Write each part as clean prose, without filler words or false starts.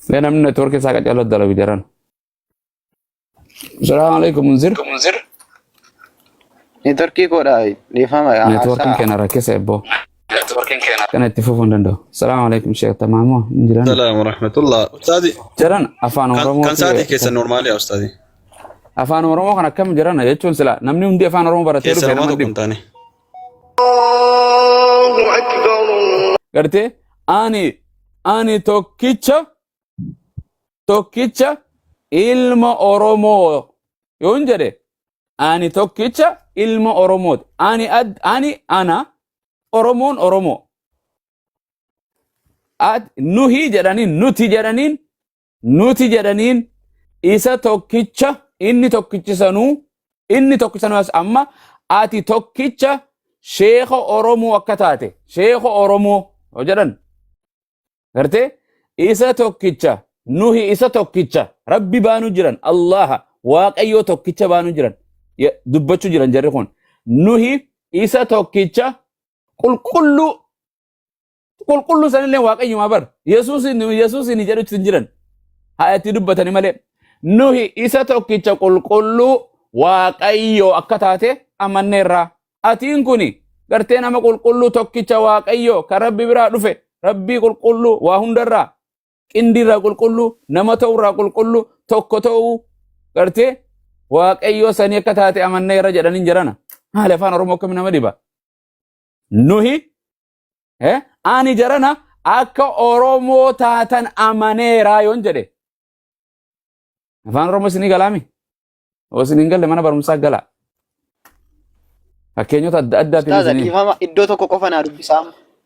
Mee namni network isaa qaccaloo dalagu jaran. Salaamu alaikum Munzir. Networkii koodha dhiifama. Networkiin keenya rakkisa ebboo. Kana itti fufuu hin danda'u. Salaamu alaikum Sheekh Tamaamoo hin jiran. Salaam warahmatullah. Ustaadi Jaran afaan kan Oromoo kan sa'aatii keessan normaali yaa ustaadi. afaan Oromoo kan akkam jiran jechuun sila namni hundi afaan Oromoo baratee Keessa dhufe namaa nama tokko dhibu. hin taane. Gartee ani ani tokkicha tokkicha ilma Oromoo yoon jedhe ani tokkicha ilma Oromooti. Ani ad, ani ana Oromoon Oromoo. At, nuhi jedhaniin nuti jedhaniin nuti jedhaniin isa tokkicha inni tokkichi sanuu inni tokkicha sanuu as amma ati tokkicha sheeka Oromoo akka taate sheeka Oromoo yoo jedhan Gartee? Isa tokkicha, nuhi isa tokkicha, Rabbi baanu jiran, Allaha, Waaqayyoo tokkicha baanu jiran, dubbachuu jiran jarri kun. Nuhi isa tokkicha qulqulluu, qulqulluu sanillee Waaqayyumaa bar. Yesuus Yesuus inni jedhutti hin jiran. Haa itti dubbatani malee. Nuhi isa tokkicha qulqulluu Waaqayyoo akka taate amanneerraa. Atiin kuni gartee nama qulqulluu tokkicha Waaqayyoo kan Rabbi biraa dhufe Rabbii qulqulluu waa hundarraa qindiirraa qulqulluu nama ta'urraa qulqulluu tokko ta'uu gartee Waaqayyoo sanii akka taate amanneerra jedhaniin jedhana. Maali afaan Oromoo akkami nama dhiba? Nuhi ani jarana akka Oromoo taatan amaneeraa yoon jedhe. Afaan Oromoo isinii galaami? Yoo isin hin galle mana barumsaa gala. Fakkeenyota adda addaatiin Ustaaza isinii. dhiifama iddoo tokko qofa naa dubbisaa.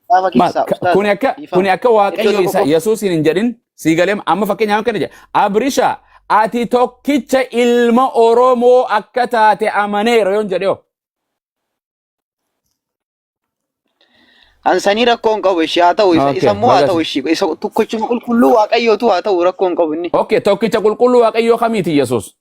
Kitaaba Maal keessaa ustaaza kuni akka dhiifama. kuni akka Iddoo Waaqayyo tokko isa qofa. Yesuusiin hin jedhin sii galee amma fakkeenyaaf akkana jedha. Abrisha ati tokkicha ilma Oromoo akka taate amaneera yoon jedhee hoo. Ansanii rakkoo hin qabu ishii haa ta'u isa Okay, isa immoo haa bagas. ta'u ishii isa tokkichuma qulqulluu waaqayyootu haa ta'u rakkoo hin qabu inni. Okay, tokkicha qulqulluu Waaqayyoo kamiiti Yesuus?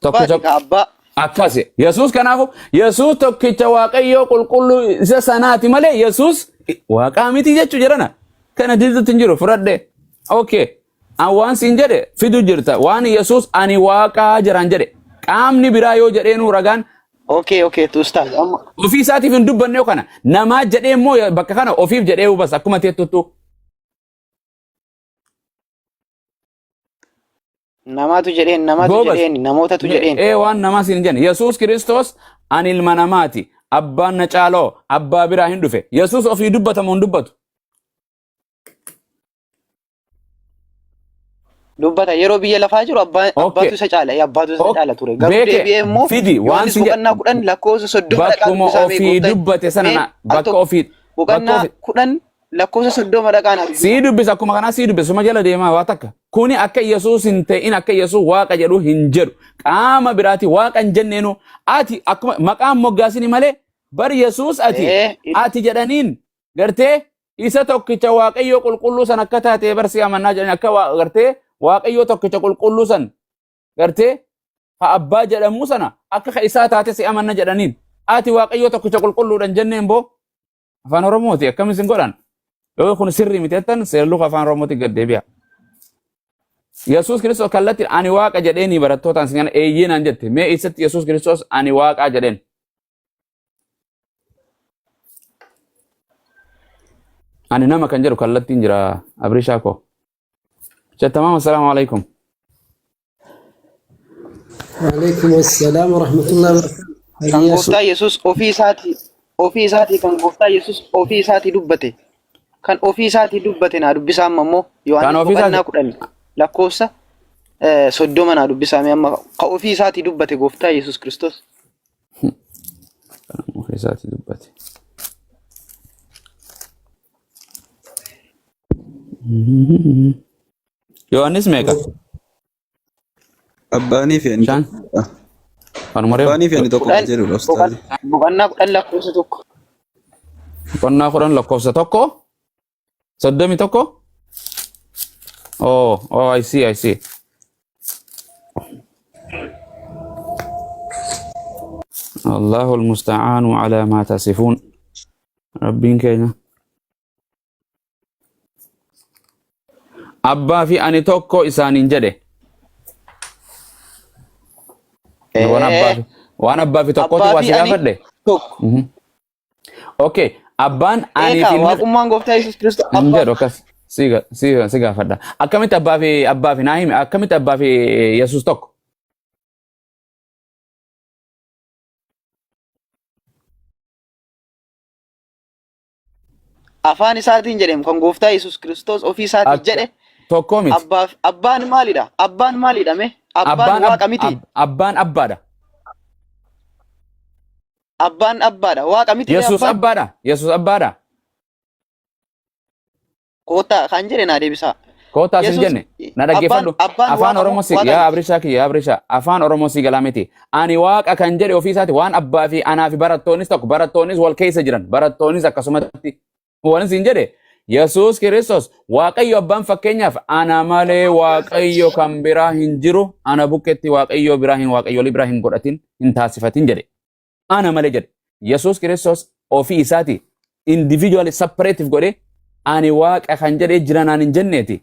Abbaati Tokkicha ka abbaa. Akkasi. Yesuus kanaafu Yesuus tokkicha Waaqayyoo qulqulluu isa sanaati malee Yesuus waaqaa miti jechuu jedhana. Kana diduutti hin jiru fudhadhe. Okay. An waan siin jedhe fidu jirta. Waan Yesuus ani waaqaa jiraan jedhe. Qaamni biraa yoo jedheenuu ragaan Okay okay tu ustaaz amma ofii isaatiif hin dubbanne kana. Namaa jedhee immoo bakka kana ofiif jedhee hubas akkuma teettuttu. Namaatu jedheen namaatu Goobas. jedheen namootatu jedheen. Ee waan namaa siin jenne. Yesuus Kiristoos ani ilma namaati. Abbaan na caaloo abbaa biraa hin dhufe. Yesuus ofii dubbatamu hin dubbatu. Dubbata yeroo biyya lafaa jiru abbaan Okay. abbaatu isa caala ee abbaatu isa Ok. caala ture. Garuu Beeke deebi'ee immoo fidi waan Yohaannis siin jedhe boqonnaa 10 lakkoofsa 30 dhaqaa bakkuma dubbisaa mee ofii gooftaa dubbate sana mee na al bakka tokko ofii bakka boqonnaa ofii 10 lakkoofsa 30 dhaqaa naa dubbisaa. sii dubbisa akkuma kanaa sii dubbisa suma jala deemaa waa takka kuni akka Yesuus hin ta'in akka Yesuus waaqa jedhu hin jedhu qaama biraati waaqa hin jenneenu ati akkuma maqaan moggaasini malee bar Yesuus ati Ee ati jedhaniin gartee isa tokkicha waaqayyoo qulqulluu san akka taate bar si amannaa jedhanii akka gartee waaqayyoo tokkicha qulqulluu san gartee ka abbaa jedhamuu sana akka ka isaa taate si amanna jedhaniin ati waaqayyoo tokkicha qulqulluudhan jenneen boo afaan oromooti akkam isin godhan yoo kun sirrii miti jettan seerluka afaan oromooti gad deebi'a. Yesuus Kiristoos kallattiin ani waaqa jedheenii barattootaan sin kana eeyyee naan jette mee eessatti Yesuus Kiristoos ani waaqaa jedheen. Ani nama kan jedhu kallattiin jira Abrishaa koo. Shattamaam assalaamu alaikum. Waalaikum assalam warahmatullahi wabarakatuh. Kan Hayyaa gooftaa Yesuus ofii isaatii ofii isaatii kan gooftaa Yesuus ofii isaatii dubbate kan ofii isaatii dubbate naa dubbisaa amma immoo Kan Yohaannis ofii boqonnaa isaatii 10 lakkoofsa 30 naa dubbisaa mee amma kan ofii isaatii dubbate gooftaa Yesuus Kiristoos. Kan ofii isaatii dubbate. Yohaannis meeqa? Abbaanii fi ani Shan. tokkodha. Kanuma reefu. Abbaanii fi ani tokko kan Kudhan jedhudha ustaazi. boqonnaa 10 lakkoofsa 1. Boqonnaa 10 lakkoofsa 1. 31. Oh, oh, I see, I see. Allahu almusta'aanu alaa maa tasifuun. Rabbiin keenya. Abbaa fi ani tokko isaaniin jedhe. Waan abbaa fi waan abbaa fi tokkotu Abbaa waa fi si ani gaafadhe. tokko. Okay. Abbaan ani Eegaa fi ilmi waaqummaan gooftaa Yesuus Kiristoos hin abbaa jedhu akkas si gaafadha. Akkamitti abbaa fi naa himi akkamitti abbaa fi Yesuus tokko? Afaan isaatiin jedhem kan gooftaa Yesuus Kiristoos ofii isaatii Akka jedhe tokkoo miti. abbaaf abbaan maalidha? Abbaan maalidha mee? Abbaan Abbaan waaqa miti. abbaan abbaadha. Abbaan abbaadha. Waaqa miti mee Yesuus abbaan? abbaadha. Yesuus abbaadha. Koottaa kan jedhe naa deebisaa. Kootaa sin Yesuus jenne na abbaan dhaggeeffadhu. abbaan Afaan waaqa moo Oromoo si waaqa yaa miti? Abrishaa kiyya yaa Abrishaa afaan Oromoo si galaa miti. Ani waaqa kan jedhe ofii isaati waan abbaa fi anaa fi barattoonnis tokko barattoonnis wal keessa jiran barattoonnis akkasumatti waan sin jedhe Yesuus Kiristoos Waaqayyo abbaan fakkeenyaaf ana malee Waaqayyo kan biraa hin jiru ana bukkeetti Waaqayyo biraa hin Waaqayyoolii biraa hin godhatin hin taasifatin jedhe. Ana malee jedhe. Yesuus Kiristoos ofii isaati individually separative godhe ani waaqa kan jedhee jira naan hin jenneeti.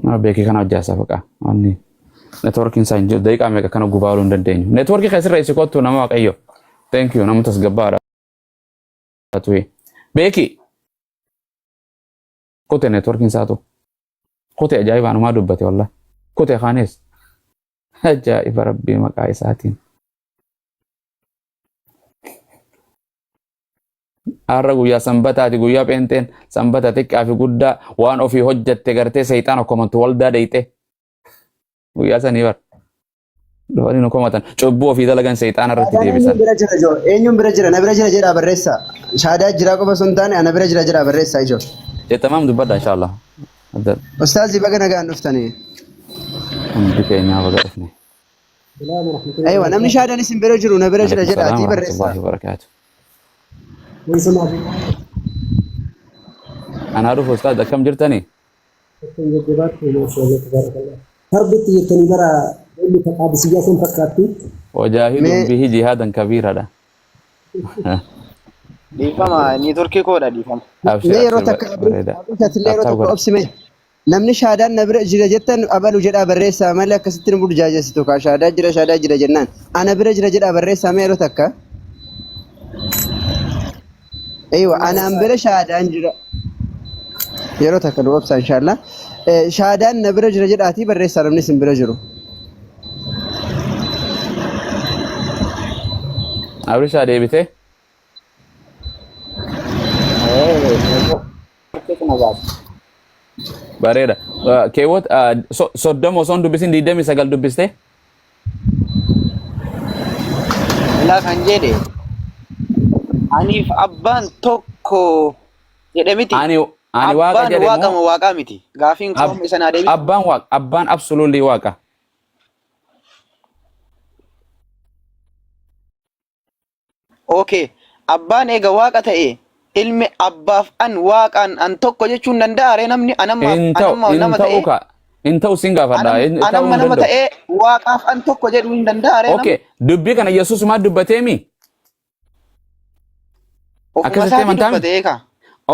Nama beekee kana hojjaasaa faqa. Wanni networkiin isaa hin jiru. Daqiiqaa meeqa kana gubaa ooluu hin dandeenyu. Networkii kan sirreessi kottu nama waaqayyo. Thank you nama tasgabbaadha. Tuyi. Beeki. Kute networkiin isaatu. Kute ajaa'ibaa numaa dubbate wallah. Kute kaanis. Ajaa'iba rabbii maqaa isaatiin. Har'a guyyaa sanbataati guyyaa pheenxeen sanbata xiqqaa fi guddaa waan ofii hojjatte gartee seexaana komantu waldaa dheeyxe. Guyyaa sanii bar. Dhufanii nu komatan. Cubbuu ofii dalagan seexaana irratti Shaadaan deebisan. eenyuun bira jira ijoo? Eenyuun bira jira? Na bira jira jedhaa barreessaa. Shaadaa jiraa qofa osoo hin taane ana bira jira jedhaa barreessaa ijoo. Jettamaam dubbadha inshallah. Adda Ustaazii baga nagaan dhuftanii. hundi keenyaa baga dhufne. Salaam wa rahmatullahi Aywa wa namni barakatuh. shaadaan isin bira jiru na bira jira Alaikum salaam jedhaatii wa barreessaa. rahmatullahi wa barakaatu. Keessumaa fi Anaa dhufu ustaaz akkam jirtanii? akkam jajjabaattu maashaallah tabarakallah. Harbitti jettanii bara inni taqaadisiyyaa san fakkaatti. Wajaahiduun Mee bihi jihaadan kabiiradha. Dhiifama niitorkii koodha dhiifama. Abshir mee yeroo abshir takka bareeda. abrishatillee yeroo Tattaaf takka godha. obsime namni shaadaan na bira jira jettan abalu jedhaa barreessaa malee akkasitti nu burjaajessitu kaa shaadaa jira shaadaa jira jennaan ana bira jira jedhaa barreessaa mee yeroo takka. Eeywa anaan bira shaadaan jira. Yeroo takka nu obsa inshallah. Shaadaan na bira jira jedhaatii barreessaa namni isin bira jiru. Abrishaa deebitee? Bareeda. Keewwat 30 osoo hin dubbisin 29 dubbiste? Ilaa kan jedhe aniif abbaan tokko jedhe miti. Ani waaqa Abbaan jedhe waaqa moo moo waaqaa miti? Gaafiin koo amma isa naa deebisa. abbaan waaqa abbaan absolutely waaqa. Okay. Abbaan eega waaqa ta'e ilmi abbaaf an waaqaan an tokko jechuun danda'a ree namni anamma Hin ta'u anamma hin nama ta'u ta'e ka hin ta'u sin gaafadha anam hin ta'uu anamma hin nama danda'u. ta'e waaqaaf an tokko jedhuu hin danda'a ree Okay namni dubbii kana Yesuus maa dubbateemi? ofuma Akkasitti isaatii amantaami? dubbate eeka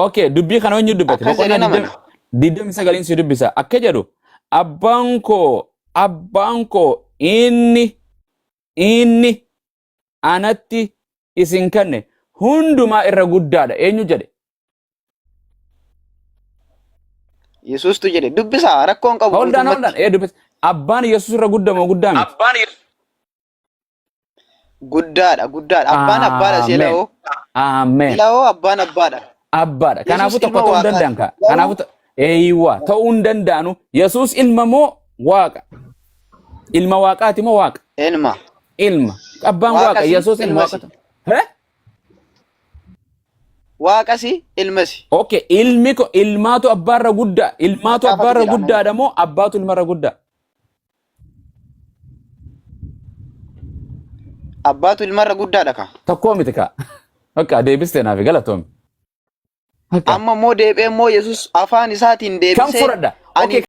Okay dubbii kana eenyu dubbate? akkas Boqonnaa jedhee namana. 29 si dubbisa akka jedhu abbaan koo inni anatti isin kenne hundumaa irra guddaadha. Eenyu jedhe? Yesuustu jedhe dubbisaa rakkoon qabu Hold on, hold on. guutummatti. Ee dubbisa. Abbaan Yesuus irra guddaa moo guddaa miti? Guddaadha guddaadha abbaan abbaadha Ameen. sila'oo Ameen. sila'oo abbaan abbaadha. Abbaadha. Yesuus Kanaafuu tokko ilma ta'uu hin waaqaati. danda'an kaa. Garuu Kanaafuu eeyywa ta'uu hin danda'anu. Yesuus ilma moo waaqa? Ilma waaqaati moo waaqa? Ilma. Ilma. Abbaan waaqa. Waaqasi Yesuus ilma ilmasi. waaqa. He? Waaqasi ilmasi. Okay, ilmi ko ilmaatu abbaarra guddaa. Ilmaatu Macaafatu abbaarra jedha ammoo. guddaadha moo abbaatu ilmarra guddaa? Abbaatu ilmarra guddaadha ka. Tokkoo miti kaa. Bakka deebistee naaf galatoomi. Akka. Amma immoo deebi'ee immoo Yesuus afaan isaatiin Kam deebisee fudhadha? ani Okay.